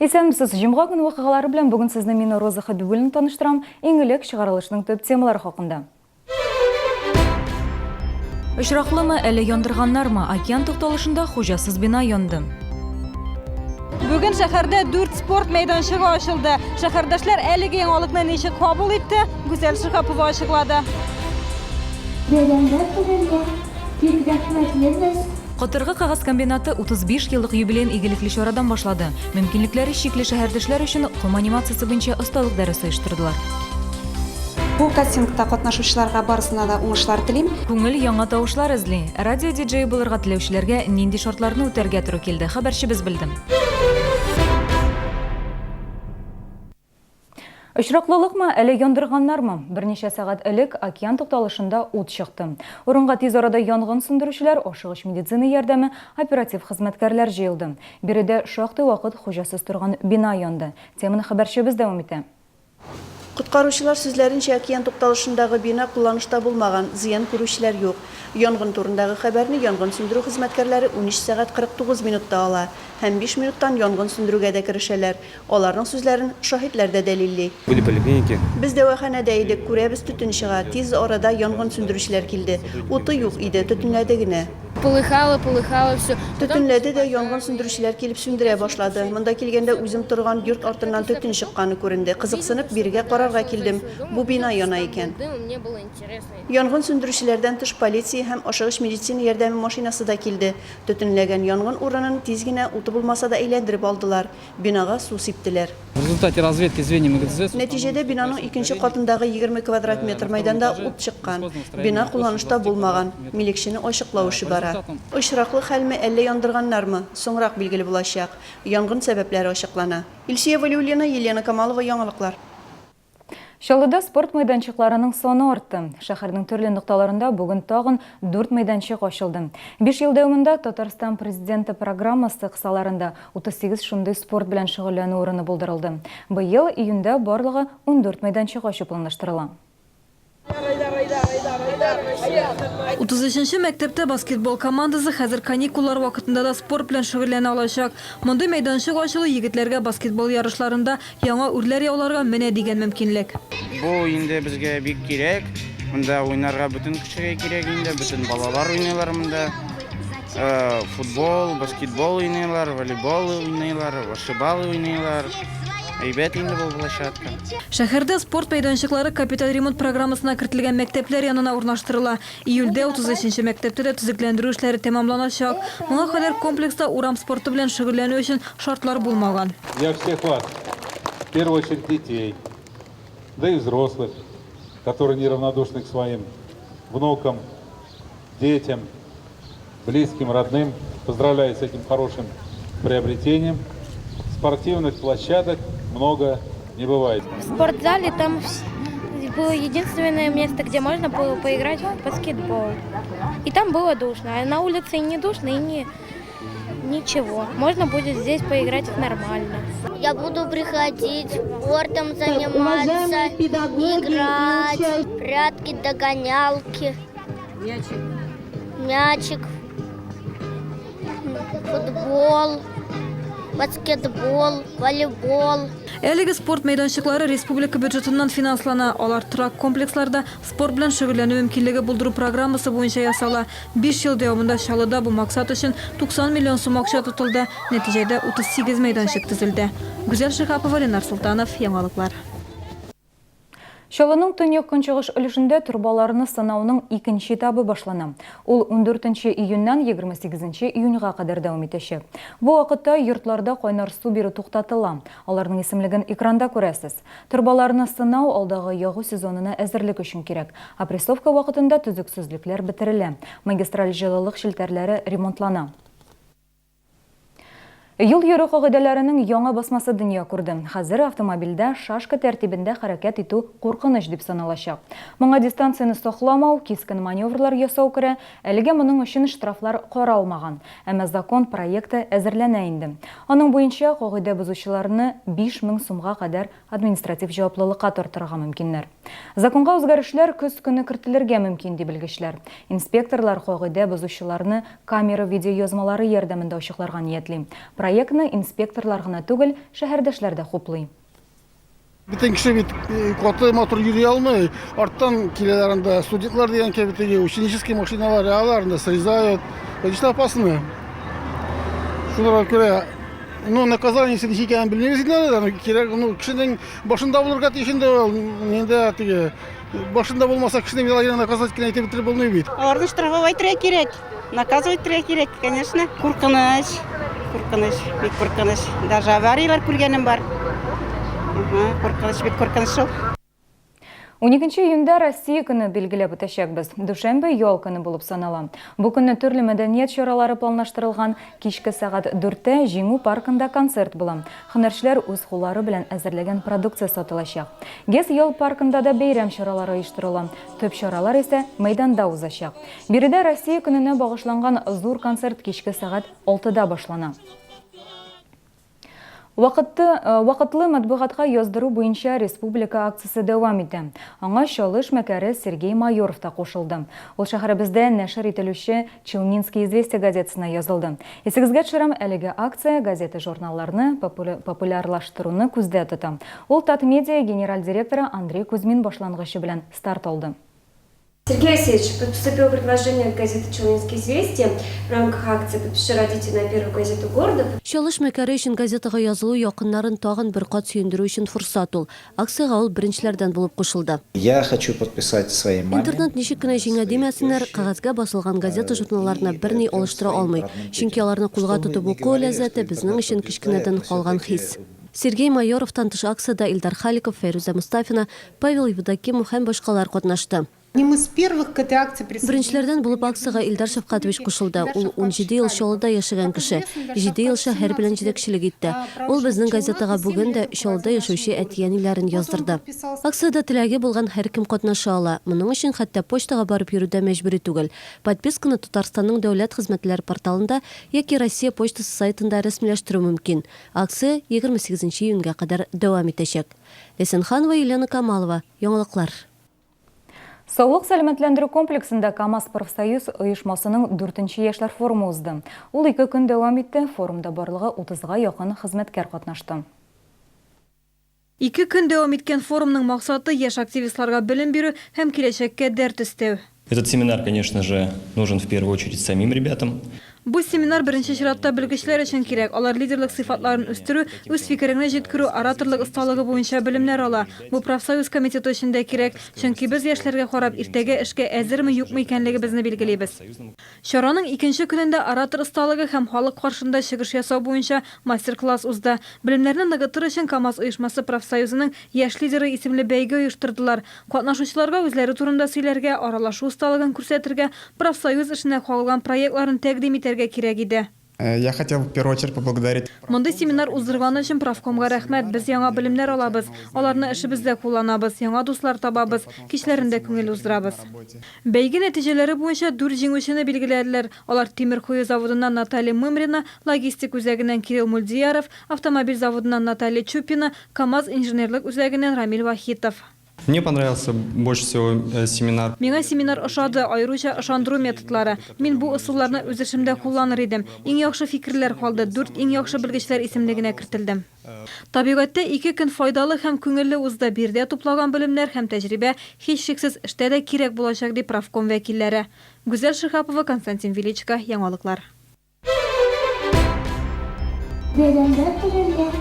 Исәнмесез, җомга көн вакыйгалары белән бүген сезне мин Роза Хәбибуллина таныштырам. Иң элек чыгарылышның төп темалары хакында. Очраклымы, әллә яндырганнармы? Океан тукталышында хуҗасыз бина янды. Бүген шәһәрдә дүрт спорт мәйданчыгы ачылды. Шәһәрдәшләр әлеге яңалыкны ничек кабул итте, Гүзәл Шиһапова ачыклады. Бәйрәмнәр көнендә бик рәхмәтлебез. Катыргы кәгазь комбинаты 35 еллык юбилеен игелекле чарадан башлады. Мөмкинлекләре чикле шәһәрдәшләр өчен ком анимациясе буенча осталык дәресе оештырдылар. Бу кастингта катнашучыларга барысына да уңышлар телим. Күңел яңа тавышлар эзли. Радио диджее булырга теләүчеләргә нинди шартларны үтәргә туры килде, хәбәрчебез белде. Очраклылыкмы, әллә яндырганнармы? Берничә сәгать элек океан тукталышында ут чыкты. Урынга тиз арада янгын сүндерүчеләр, ашыгыч медицина ярдәме, оператив хезмәткәрләр җыелды. Биредә шактый вакыт хуҗасыз торган бина янды. Теманы хәбәрчебез дәвам итә. Коткаручылар сүзләренчә, океан тукталышындагы бина кулланышта булмаган, зыян күрүчеләр юк. Янгын турындагы хәбәрне янгын сүндерү хезмәткәрләре 13 сәгать 49 минутта ала һәм биш минуттан янгын сүндерүгә дә керешәләр. Аларның сүзләрен шаһитләр дә дәлилли. Были поликлиники. Без дәваханәдә идек, күрәбез, төтен чыга. Тиз арада янгын сүндерүчеләр килде. Уты юк иде, төтенләде генә. Полыхало, полыхало всё. Төтенләде дә, янгын сүндерүчеләр килеп сүндерә башлады. Монда килгәндә үзем торган йорт артыннан төтен чыкканы күренде. Кызыксынып, бирегә карарга килдем. Бу бина яна икән. Янгын сүндерүчеләрдән тыш полиция һәм ашыгыч медицина ярдәме машинасы да килде. Төтенләгән янгын урынын тиз генә, уты булмаса да әйләндереп алдылар. Бинага су сиптеләр. В результате разведки звеньями ГДЗ. Нәтиҗәдә бинаның икенче катындагы 20 квадрат метр мәйданда ут чыккан. Бина кулланышта булмаган. Милекчене ачыклау эше бара. Очраклы хәлме, әллә яндырганнармы, соңрак билгеле булачак. Янгын сәбәпләре ачыклана. Илсөя Вәлиуллина, Елена Камалова, Яңалыклар. Чаллыда спорт мәйданчыкларының саны артты. Шәһәрнең төрле нокталарында бүген тагын дүрт мәйданчык ачылды. Биш ел дәвамында Татарстан Президенты программасы кысаларында 38 шундый спорт белән шөгыльләнү урыны булдырылды. Быел июньдә барлыгы 14 мәйданчык ачу планлаштырыла. 33 нче мәктәптә баскетбол командасы хәзер каникуллар вакытында да спорт белән шөгыльләнә алачак. Мондый мәйданчык ачылу егетләргә баскетбол ярышларында яңа үрләр яуларга менә дигән мөмкинлек. Бу инде безгә бик кирәк. Монда уйнарга бөтен кешегә кирәк инде, бөтен балалар уйныйлар монда. Футбол, баскетбол уйныйлар, волейбол уйныйлар, вышибалы уйныйлар. Әйбәт инде бу площадка. Шәһәрдә спорт мәйданчыклары капиталь ремонт программасына кертелгән мәктәпләр янына урнаштырыла. Июльдә 33 нче мәктәптә дә төзекләндерү эшләре тәмамланачак. Моңа кадәр комплекста урам спорты белән шөгыльләнү өчен шартлар булмаган. Я всех вас, в первую очередь детей, да и взрослых, которые неравнодушны к своим внукам, детям, близким, родным, поздравляю с этим хорошим приобретением. Спортивных площадок много не бывает. В спортзале там было единственное место, где можно было поиграть в баскетбол. И там было душно. А на улице и не душно, и не ничего. Можно будет здесь поиграть нормально. Я буду приходить, спортом заниматься, играть, прятки, догонялки. Мячик. Мячик, футбол, баскетбол, волейбол. Әлеге спорт мәйданчыклары республика бюджетыннан финанслана. Алар торак комплексларда спорт белән шөгыльләнү мөмкинлеге булдыру программасы буенча ясала. Биш ел дәвамында Чаллыда бу максат өчен 90 миллион сум акча тотылды. Нәтиҗәдә 38 мәйданчык төзелде. Гүзәл Шиһапова, Ленар Солтанов, Яңалыклар. Чаллының төньяк-көнчыгыш өлешендә торбаларны сынауның икенче этабы башлана. Ул ундүртенче июньнән егерме сигезенче июньга кадәр дәвам итәчәк. Бу вакытта йортларда кайнар су бирү туктатыла. Аларның исемлеген экранда күрәсез. Торбаларны сынау алдагы ягу сезонына әзерлек өчен кирәк. Опрессовка вакытында төзексезлекләр бетерелә. Магистраль җылылык челтәрләре ремонтлана. Юл йөрү кагыйдәләренең яңа басмасы дөнья күрде. Хәзер автомобильдә шашка тәртибендә хәрәкәт итү куркыныч дип саналачак. Моңа дистанцияне сакламау, кискен маневрлар ясау керә. Әлегә моның өчен штрафлар каралмаган. Әмма закон проекты әзерләнә инде. Аның буенча, кагыйдә бозучыларны 5000 сумга кадәр административ җаваплылыкка тартырга мөмкиннәр. Законга үзгәрешләр көз көне кертелергә мөмкин, ди белгечләр. Инспекторлар кагыйдә бозучыларны камера видеоязмалары ярдәмендә ачыкларга ниятли. Проектны инспекторлар гына түгел, шәһәрдәшләр дә хуплый. Бөтен кеше бит каты матур йөри алмый. Арттан киләләр анда студентлар дигән кебек теге ученический машиналар, алар анда срезают. Конечно, опасно. Шуларга күрә, ну, наказание ничек икәнен белмибез инде әле. Кирәк, ну, кешенең башында булырга тиеш инде ул. Инде теге башында булмаса кешенең алай гына наказать кенә итеп бетереп булмый бит. Аларны штрафовать итәргә кирәк. Наказывать итәргә кирәк, конечно. Куркыныч, куркыныч, бик куркыныч. Даже аварияләр күргәнем бар. Куркыныч, бик куркыныч шул. Уникенче июньдә Россия көне билгеләп үтәчәкбез. Дүшәмбе ял көне булып санала. Бу көнне төрле мәдәният чаралары планлаштырылган. Кичке сәгать дүрттә Җиңү паркында концерт була. Һөнәрчеләр үз куллары белән әзерләгән продукция сатылачак. ГЭС ял паркында да бәйрәм чаралары оештырыла. Төп чаралар исә мәйданда узачак. Биредә Россия көненә багышланган зур концерт кичке сәгать алтыда башлана. Вакытты, вакытлы матбугатка яздыру буенча республика акциясе дәвам итә. Аңа Чаллы эшмәкәре Сергей Майоров та кушылды. Ул шәһәребездә нәшер ителүче Челнинские известия газетасына язылды. Исегезгә төшерәм, әлеге акция газета-журналларны популярлаштыруны күздә тота. Ул Татмедиа генераль директоры Андрей Кузьмин башлангычы белән старт алды. Сергей Васильевич, поступило предложение от газеты «Челнинские известия» в рамках акции «Подпиши родителей на первую газету города». Чаллы эшмәкәре өчен газетага язылу якыннарын тагын бер кат сөендерү өчен форсат ул. Акциягә ул беренчеләрдән булып кушылды. Я хочу подписать своей маме. Интернет ничек кенә җиңә димәсеннәр, кәгазьгә басылган газета-журналларны берни алыштыра алмый. Чөнки аларны кулга тотып уку ләззәте безнең өчен кечкенәдән калган хис. Сергей Майоровтан тыш акциядә Илдар Халиков, Фәйрүзә Мостафина, Павел Евдокимов һәм башкалар катнашты. Беренчеләрдән булып акциягә Илдар Шәфкатович кушылды. Ул 17 ел Чаллыда яшәгән кеше, җиде ел шәһәр белән җитәкчелек итте. Ул безнең газетага бүген дә Чаллыда яшәүче әти-әниләрен яздырды. Акциядә теләге булган һәркем катнаша ала. Моның өчен хәтта почтага барып йөрү дә мәҗбүри түгел. Подписканы Татарстанның Дәүләт хезмәтләре порталында яки Россия почтасы сайтында рәсмиләштерү мөмкин. Акция 28 июньгә кадәр дәвам итәчәк. Ләйсән Ханова, Елена Камалова. Яңалыклар. Саулык сәламәтләндерү комплексында КАМАЗ профсоюз оешмасының дүртенче яшьләр форумы узды. Ул ике көн дәвам итте, форумда барлыгы утызга якын хезмәткәр катнашты. Ике көн дәвам иткән форумның максаты, яшь активистларга белем бирү һәм киләчәккә дәрт өстәү. Этот семинар, конечно же, нужен в первую очередь самим ребятам. Бу семинар беренче чиратта белгечләр өчен кирәк. Алар лидерлык сыйфатларын үстерү, үз фикереңне җиткерү, ораторлык осталыгы буенча белемнәр ала. Бу профсоюз комитеты өчен дә кирәк, чөнки без яшьләргә карап, иртәгә эшкә әзерме-юкмы икәнлегебезне билгелибез. Чараның икенче көнендә оратор осталыгы һәм халык каршында чыгыш ясау буенча мастер-класс узды. Белемнәрне ныгытыр өчен КАМАЗ оешмасы профсоюзының Яшь лидеры исемле бәйге оештырдылар. Катнашучыларга үзләре турында сөйләргә, аралашу осталыгын күрсәтергә, профсоюз эшенә кагылган проектларын тәкъдим итәргә кирәк иде. Я хотел в первую очередь поблагодарить. Мондый семинар уздырганы өчен профкомга рәхмәт. Без яңа белемнәр алабыз, аларны эшебездә кулланабыз, яңа дуслар табабыз, кичләрен дә күңел уздырабыз. Бәйге нәтиҗәләре буенча дүрт җиңүчене билгеләделәр. Алар, тимер кою заводыннан Наталья Мымрина, логистик үзәгеннән Кирилл Мульдияров, автомобиль заводыннан Наталья Чупина, КАМАЗ инженерлык үзәгеннән Рамил Вахитов. Мне понравился больше всего э, семинар. Миңа семинар ошады, аеруча ышандыру методлары. Мин бу ысулларны үз эшемдә кулланыр идем. Иң яхшы фикерләр калды, дүрт иң яхшы белгечләр исемлегенә кертелдем. Табигатьтә ике көн файдалы һәм күңелле узды. Биредә туплаган белемнәр һәм тәҗрибә, һичшиксез, эштә дә кирәк булачак, ди профком вәкилләре. Гүзәл Шиһапова, Константин Величко, Яңалыклар. Бәйрәмдә күрергә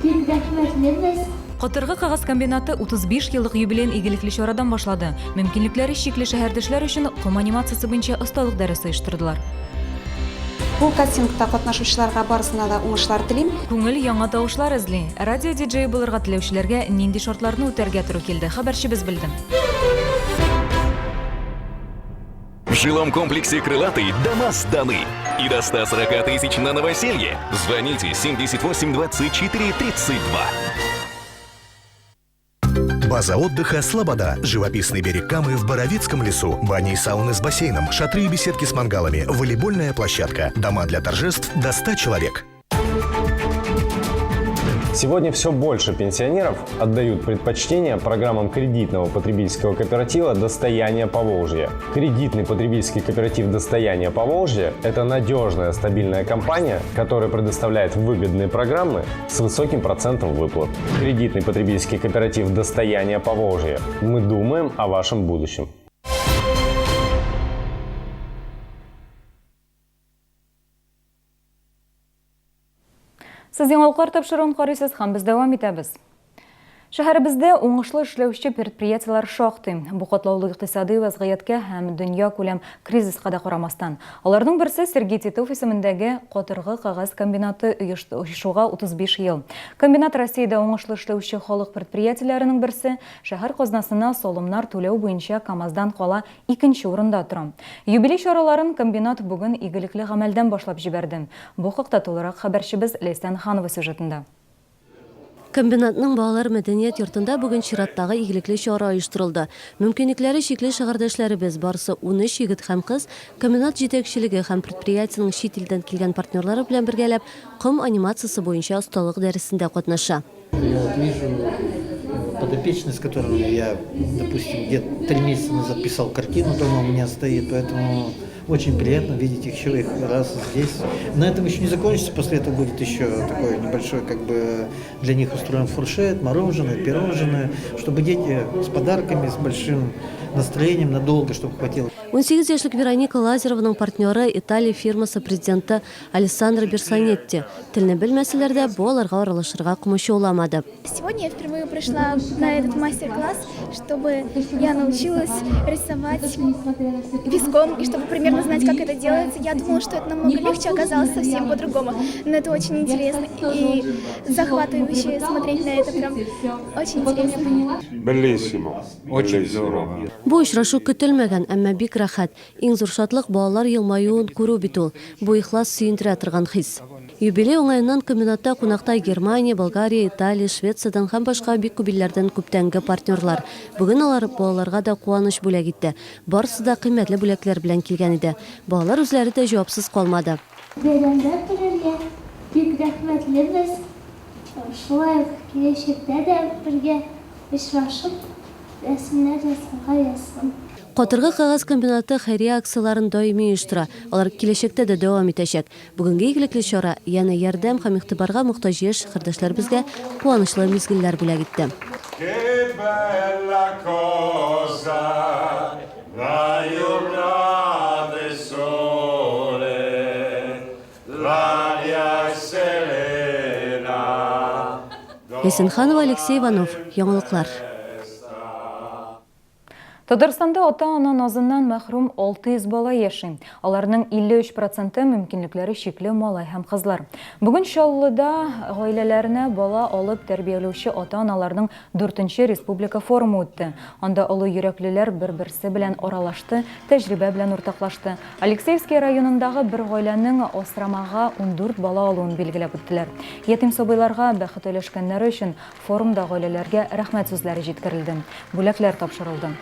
бик рәхмәтлебез. Катыргы кәгазь комбинаты 35 еллык юбилеен игелекле чарадан башлады. Мөмкинлекләре чикле шәһәрдәшләр өчен ком анимациясе буенча осталык дәресе оештырдылар. Бу кастингта катнашучыларга барысына да уңышлар телим. Күңел яңа тавышлар эзли. Радио диджее булырга теләүчеләргә нинди шартларны үтәргә туры килде, хәбәрчебез белде. В жилом комплексе «Крылатый» дома сданы. И до 140 тысяч на новоселье. Звоните 78 24 32. База отдыха «Слобода». Живописный берег Камы в Боровицком лесу. Бани и сауны с бассейном, шатры и беседки с мангалами, волейбольная площадка. Дома для торжеств до 100 человек. Сегодня все больше пенсионеров отдают предпочтение программам кредитного потребительского кооператива «Достояние Поволжья». Кредитный потребительский кооператив «Достояние Поволжья» – это надежная, стабильная компания, которая предоставляет выгодные программы с высоким процентом выплат. Кредитный потребительский кооператив «Достояние Поволжья». Мы думаем о вашем будущем. Сез яңалыклар тапшыруын карыйсыз һәм без дәвам итәбез. Шәһәребездә уңышлы эшләүче предприятиеләр шактый. Бу катлаулы икътисадый вәзгыятькә һәм дөнья күләм кризиска да карамастан. Аларның берсе Сергей Титов исемендәге катыргы кәгазь комбинаты оешуга 35 ел. Комбинат Россиядә уңышлы эшләүче халык предприятиеләренең берсе, шәһәр казнасына салымнар түләү буенча КАМАЗдан кала икенче урында тора. Юбилей чараларын комбинат бүген игелекле гамәлдән башлап җибәрде. Бу хакта тулырак хәбәрчебез Ләйсән Ханова сюжетында. Комбинатның балалар мәдәният йортында бүген чираттагы игелекле чара оештырылды. Мөмкинлекләре чикле шәһәрдәшләребез, барысы 13 егет һәм кыз, комбинат җитәкчелеге һәм предприятиенең чит илдән килгән партнерлары белән бергәләп, ком анимациясе буенча осталык дәресендә катнаша. Я вот вижу э, подопечных, с которыми я, допустим, где-то три месяца назад писал картину, дома у меня стоит, поэтому очень приятно видеть их еще их раз здесь. На этом еще не закончится, после этого будет еще такой небольшой, как бы, для них устроен фуршет, мороженое, пирожное, чтобы дети с подарками, с большим настроением надолго, чтобы хватило. 18 яшьлек Вероника Лазареваның партнеры Италия фирмасы президенты Алессандро Берсанетти. Телне белмәсәләр дә, бу аларга аралашырга комачауламады. Сегодня я впервые пришла на этот мастер-класс, чтобы я научилась рисовать песком и чтобы примерно знать, как это делается. Я думала, что это намного легче, оказалось совсем по-другому. Но это очень интересно и захватывающе смотреть на это, прям очень интересно. Bellissimo. Очень здорово. Бу очрашу көтелмәгән, әмма бик рәхәт. Иң зур шатлык балалар елмаюын күрү бит ул. Бу ихлас сөендерә торган хис. Юбилей уңаеннан комбинатта кунакта Германия, Болгария, Италия, Швециядән һәм башка бик күп илләрдән күптәнге партнерлар. Бүген алар балаларга да куаныч бүләк итте. Барысы да кыйммәтле бүләкләр белән килгән иде. Балалар үзләре дә җавапсыз калмады. Бәйрәмдә күрергә бик рәхмәтлебез. Шулай ук киләчәктә дә бергә очрашып, рәсемнәр ясарга язсын. Катыргы кәгазь комбинаты хәйрия акцияләрен даими оештыра. Алар киләчәктә дә дәвам итәчәк. Бүгенге игелекле чара янә ярдәм һәм игътибарга мохтаҗ яшь шәһәрдәшләребезгә куанычлы мизгелләр бүләк итте. Che bella cosa la jurnata 'e sole, l'aria è serena. Ләйсән Ханова, Алексей Иванов, Яңалыклар. Татарстанда ата-ана назыннан мәхрүм 600 бала яши. Аларның 53 проценты мөмкинлекләре чикле малай һәм кызлар. Бүген Чаллыда гаиләләренә бала алып тәрбияләүче ата-аналарның дүртенче республика форумы үтте. Анда олы йөрәклеләр бер-берсе белән аралашты, тәҗрибә белән уртаклашты. Алексеевский районындагы бер гаиләнең асрамага 14 бала алуын билгеләп үттеләр. Ятим сабыйларга бәхет өләшкәннәре өчен форумда гаиләләргә рәхмәт сүзләре җиткерелде, бүләкләр тапшырылды.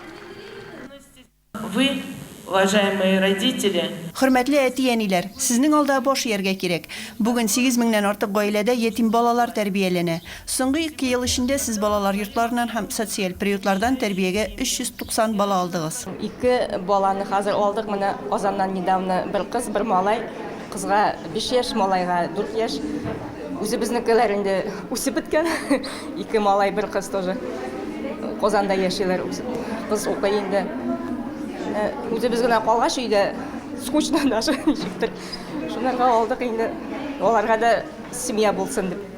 Вы, уважаемые родители, Хөрмәтле әти-әниләр, сезнең алда баш ияргә кирәк. Бүген 8 меңнән артык гаиләдә ятим балалар тәрбияләнә. Соңгы ике ел эчендә сез балалар йортларыннан һәм социаль приютлардан тәрбиягә 390 бала алдыгыз. Ике баланы хәзер алдык. Менә Казаннан недавно бер кыз, бер малай. Кызга 5 яшь, малайга 4 яшь. Үзебезнекеләр инде үсеп беткән. Ике малай, бер кыз тоже. Казанда яшиләр. Кыз укый инде. Үзебез генә калгач өйдә скучно даже ничектер. Шунарга алдык инде. Аларга да семья булсын дип.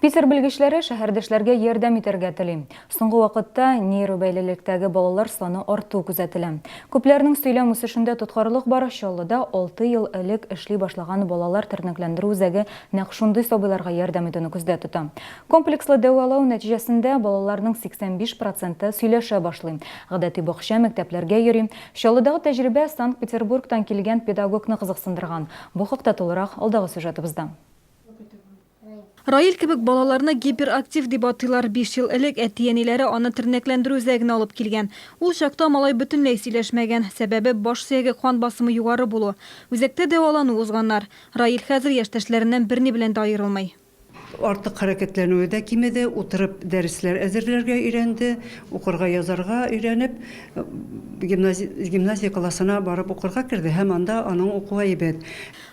Питер белгечләре шәһәрдәшләргә ярдәм итәргә тели. Соңгы вакытта нейробәйлелектәге балалар саны арту күзәтелә. Күпләрнең сөйләм үсешендә тоткарлык бар. Чаллыда 6 ел элек эшли башлаган балалар тернәкләндерү үзәге нәкъ шундый сабыйларга ярдәм итүне күздә тота. Комплекслы дәвалау нәтиҗәсендә балаларның 85 проценты сөйләшә башлый. Гадәти бакча, мәктәпләргә йөри. Чаллыдагы тәҗрибә Санкт-Петербургтан килгән педагогны кызыксындырган. Бу хакта тулырак алдагы сюжетыбызда. Раил кебек балаларны гиперактив дип атыйлар. 5 ел элек әти-әниләре аны тернәкләндерү үзәгенә алып килгән. Ул чакта малай бөтенләй сөйләшмәгән. Сәбәбе баш сөяге кан басымы югары булу. Үзәктә дәвалану узганнар. Раил хәзер яшьтәшләреннән берни белән дә аерылмый. Артык хәрәкәтләнүе дә кимеде, утырып дәресләр әзерләргә өйрәнде, укырга, язарга өйрәнеп, гимназия, гимназия классына барып укырга керде һәм анда аның укуы әйбәт.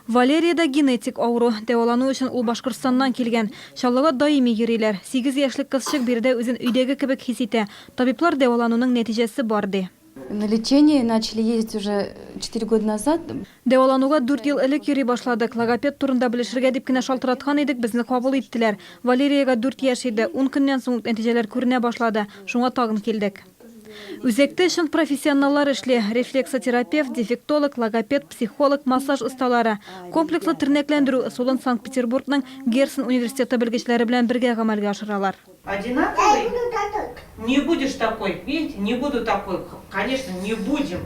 Валериядә генетик авыру. Дәвалану өчен ул Башкортстаннан килгән. Чаллыга даими йөриләр. Сигез яшьлек кызчык биредә үзен өйдәге кебек хис итә. Табиблар дәвалануның нәтиҗәсе бар, ди. На лечение начали ездить уже четыре года назад. Дәвалануга дүрт ел элек йөри башладык. Логопед турында белешергә дип кенә шалтыраткан идек, безне кабул иттеләр. Валериягә дүрт яшь иде. Ун көннән соң ук нәтиҗәләр күренә башлады. Шуңа тагын килдек. Үзәктә чын профессионаллар эшли, рефлексотерапевт, дефектолог, логопед, психолог, массаж осталары. Комплекслы тернәкләндерү ысулын Санкт-Петербургның Герцен университеты белгечләре белән бергә гамәлгә ашыралар. Одинаковый? Не будешь такой, видите, не буду такой, конечно, не будем.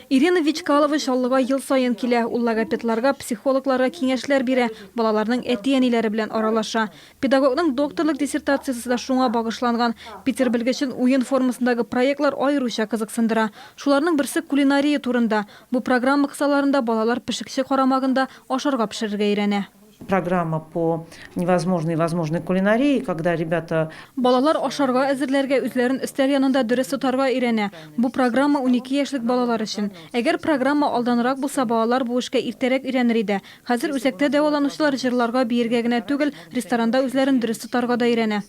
Ирина Вичкалова Чаллыга ел саен килә. Ул логопедларга, психологларга киңәшләр бирә, балаларның әти-әниләре белән аралаша. Педагогның докторлык диссертациясе дә шуңа багышланган. Питер белгечен уен формасындагы проектлар аеруча кызыксындыра. Шуларның берсе кулинария турында. Бу программа кысаларында балалар пешекче карамагында ашарга пешерергә өйрәнә. Программа по невозможной и возможной кулинарии, когда ребята. Балалар ашарга әзерләргә, үзләрен өстәл янында дөрес тотарга өйрәнә. Бу программа унике яшьлек балалар өчен. Әгәр программа алданрак булса, балалар бу эшкә иртәрәк өйрәнер иде. Хәзер үзәктә дәваланучылар җырларга, биергә генә түгел, ресторанда үзләрен дөрес тотарга да өйрәнә.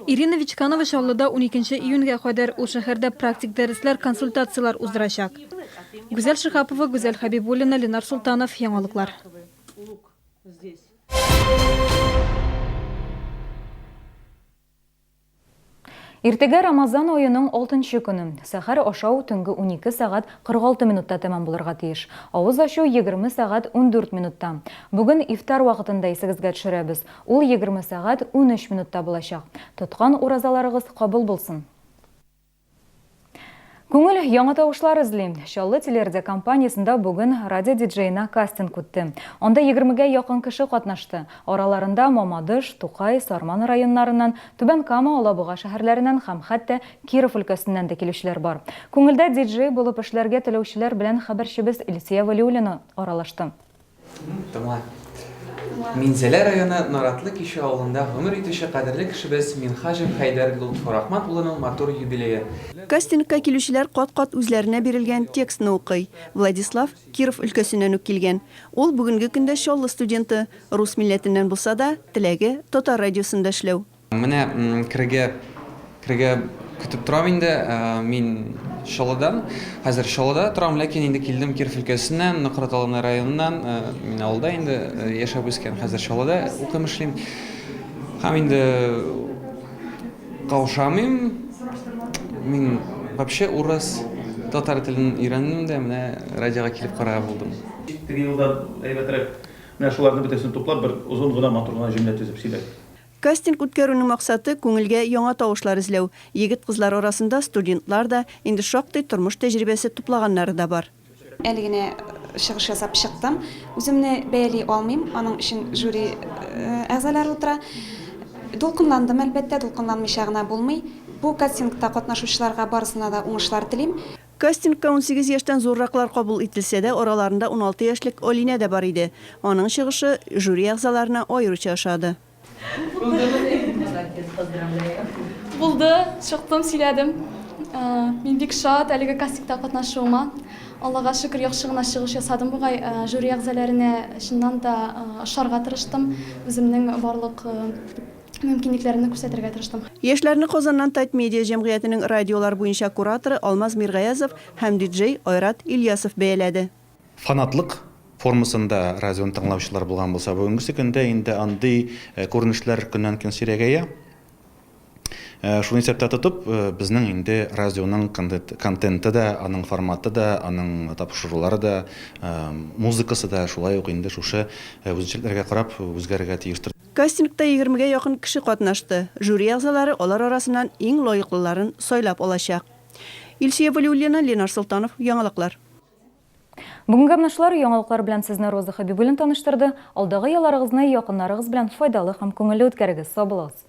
Ирина Вичканова Чаллыда уникенче июньгә кадәр ул шәһәрдә практик дәресләр, консультацияләр уздырачак. Гүзәл Шиһапова, Гүзәл Хәбибуллина, Ленар Солтанов, Яңалыклар. Иртәгә Рамазан аеның алтынчы көне. Сәхәр ашау төнге 12 сәгать 46 минутта тәмам булырга тиеш. Авыз ачу 20 сәгать 14 минутта. Бүген ифтар вакытын да исегезгә төшерәбез. Ул 20 сәгать 13 минутта булачак. Тоткан уразаларыгыз кабул булсын! Күңел яңа тавышлар эзли. Чаллы телерадиокомпаниясендә бүген радио диджеена кастинг үтте. Анда егермегә якын кеше катнашты. Араларында Мамадыш, Тукай, Сарман районнарыннан, Түбән Кама, Алабуга шәһәрләреннән һәм хәтта Киров өлкәсеннән дә килүчеләр бар. Күңелдә диджей булып эшләргә теләүчеләр белән хәбәрчебез Илсөя Вәлиуллина аралашты. Тыңла. Минзәлә районы Наратлы Кичү авылында гомер итүче кадерле кешебез Минһаҗев Хәйдәр Лотфурахман улының матур юбилее. Кастингка килүчеләр кат-кат үзләренә бирелгән текстны укый. Владислав Киров өлкәсеннән үк килгән. Ул бүгенге көндә Чаллы студенты. Рус милләтеннән булса да, теләге, татар радиосында эшләү. Менә керергә керергә көтеп торам инде. Мин Чаллыдан. Хәзер Чаллыда торам, ләкин инде килдем Киров өлкәсеннән, Нократ Аланы районыннан. Мин авылда инде яшәп үскән, хәзер Чаллыда укыйм, эшлим. Һәм инде каушамыйм. Мин вообще урыс, татар телен өйрәндем дә, менә радиога килеп карарга булдым. Теге юлдан әйбәтрәк. Менә шуларны бөтәсен туплап, бер озын гына, матур гына җөмлә төзеп сөйлә. Кастинг үткәрүнең максаты, күңелгә яңа тавышлар эзләү. Егет-кызлар арасында студентлар да, инде шактый тормыш тәҗрибәсе туплаганнары да бар. Әле генә чыгыш ясап чыктым. Үземне бәяли алмыйм, аның өчен жюри әгъзалары утыра. Дулкынландым, әлбәттә, дулкынланмыйча гына булмый. Бу кастингта катнашучыларга барысына да уңышлар телим. Кастингка 18 яшьтән зурраклар кабул ителсә дә, араларында 16 яшьлек Алинә дә бар иде. Аның чыгышы жюри әгъзаларына аеруча ошады. Булды, чыктым, сөйләдем. Мин бик шат әлеге кастингта катнашуыма. Аллага шөкер, яхшы гына чыгыш ясадым бугай. Жюри әгъзаләренә чыннан да ошарга тырыштым. Үземнең барлык мөмкинлекләремне күрсәтергә тырыштым. Яшьләрне Казаннан Татмедиа җәмгыятенең радиолар буенча кураторы Алмаз Миргаязов һәм диджей Айрат Ильясов бәяләде. Фанатлык формасында радионы тыңлаучылар булган булса, бүгенгесе көндә инде андый күренешләр көннән-көн сирәгәя. Шуны исәптә тотып, безнең инде радионың контенты да, аның форматы да, аның тапшырулары да, музыкасы да шулай ук инде шушы үзенчәлекләргә карап үзгәрергә тиештер. Кастингта егермегә якын кеше катнашты. Жюри әгъзалары алар арасыннан иң лаеклыларын сайлап алачак. Илсөя Вәлиуллина, Ленар Солтанов, Яңалыклар. Бүгенге менә шулар яңалыклар белән сезне Роза Хәбибуллина таныштырды. Алдагы ялларыгызны якыннарыгыз белән файдалы һәм күңелле үткәрегез. Сау булыгыз!